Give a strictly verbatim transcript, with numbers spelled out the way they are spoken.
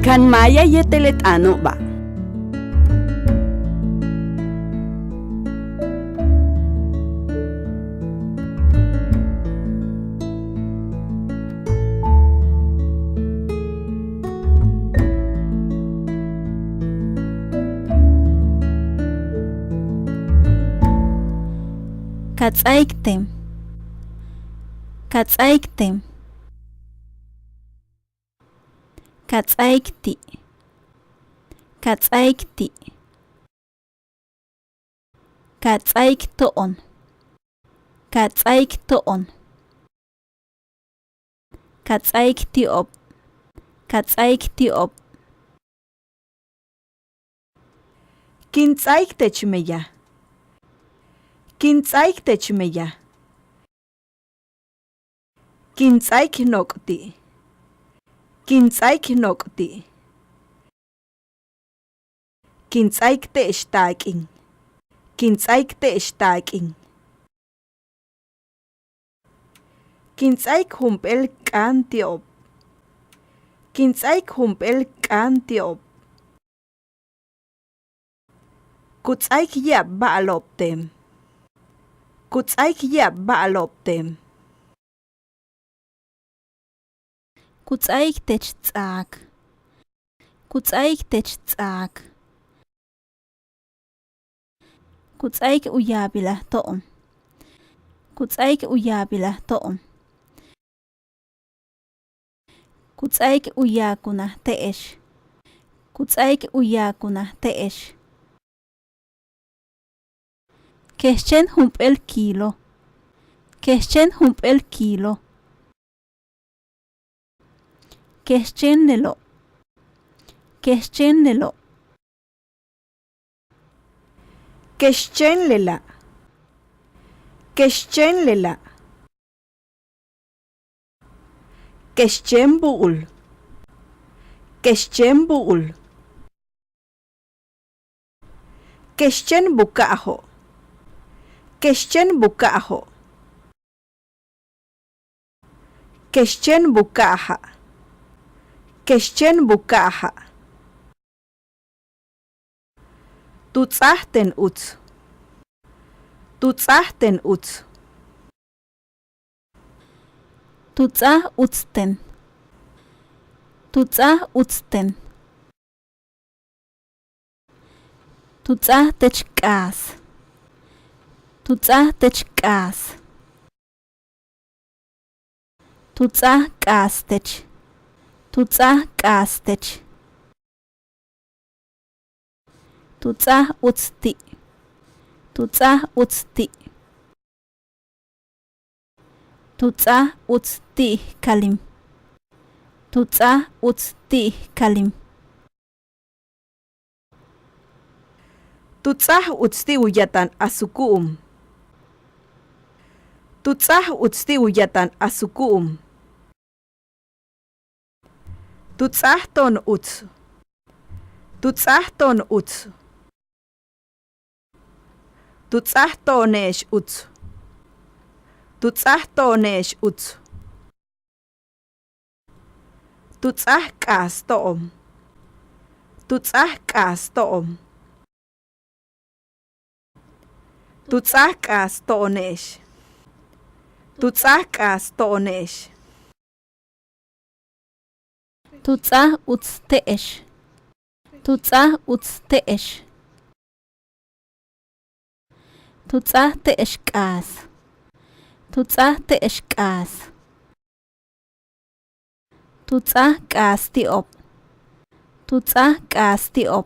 Kan maaya yéetel le t'aano'oba'. Ka ts'áaiktem. Ka ts'áaiktem. Ka ts'áaik ti'. Ka ts'áaik ti'. Ka ts'áaik to'on. Ka ts'áaik to'on. Ka ts'áaik ti'ob. Ka ts'áaik ti'ob. Kin ts'áaik tech meyaj. Kin ts'áaik tech meyaj. Kin ts'áaik nok' ti'. Kin ts'áaik nok' ti'. Kin ts'áaik te'ex taak'in. Kin ts'áaik te'ex taak'in. Kin ts'áaik jump'éel k'aan ti'ob. Kin ts'áaik jump'éel k'aan ti'ob. Ku ts'áaik ye'ab ba'alo'ob teem. Ku ts'áaik ye'ab ba'alo'ob teem. Ku ts'áaik tech ts'aak. Ku ts'áaik tech ts'aak. Ku ts'áaik u yaabilaj to'on. Ku ts'áaik u yaabilaj to'on. Ku ts'áaik u yaakunaj te'ex. Ku ts'áaik u yaakunaj te'ex. Kexchéen jump'éel kilo. Kexchéen jump'éel kilo. Kexchéen lelo'. Kexchéen lelo'. Kexchéen lela'. Kexchéen lela'. Kexchéen bu'ul. Kexchéen bu'ul. Kexchéen buka'ajo'. Kexchéen buka'ajo'. Kexchéen buka'aja'. Kexchéen buka'aja'. Tu ts'áaj ten uts. Tu ts'áaj ten uts. Tu ts'áaj uts ten. Tu ts'áaj uts ten. Tu ts'áaj tech k'aas. Tu ts'áaj tech k'aas. Tu ts'áaj k'aas tech. Tu ts'áaj k'aas tech. Tu ts'áaj uts ti'. Tu ts'áaj uts ti'. Tu ts'áaj uts ti' kalim. Tu ts'áaj uts ti' kalim. Tu ts'áaj uts ti' u ya'tan a suku'um. Tu ts'áaj uts ti' u ya'tan a suku'um. Tu ts'áaj to'on uts. Tu ts'áaj to'on uts. Tu ts'áaj to'one'ex uts. Tu ts'áaj to'one'ex uts. Tu ts'áaj k'aas to'on. Tu ts'áaj k'aas to'on. Tu ts'áaj k'aas to'one'ex. Tu ts'áaj k'aas to'one'ex. Tu ts'áaj uts te'ex. Tu ts'áaj uts te'ex. Tu ts'áaj te'ex k'aas. Tu ts'áaj te'ex k'aas. Tu ts'áaj k'aas ti'ob. Tu ts'áaj k'aas ti'ob.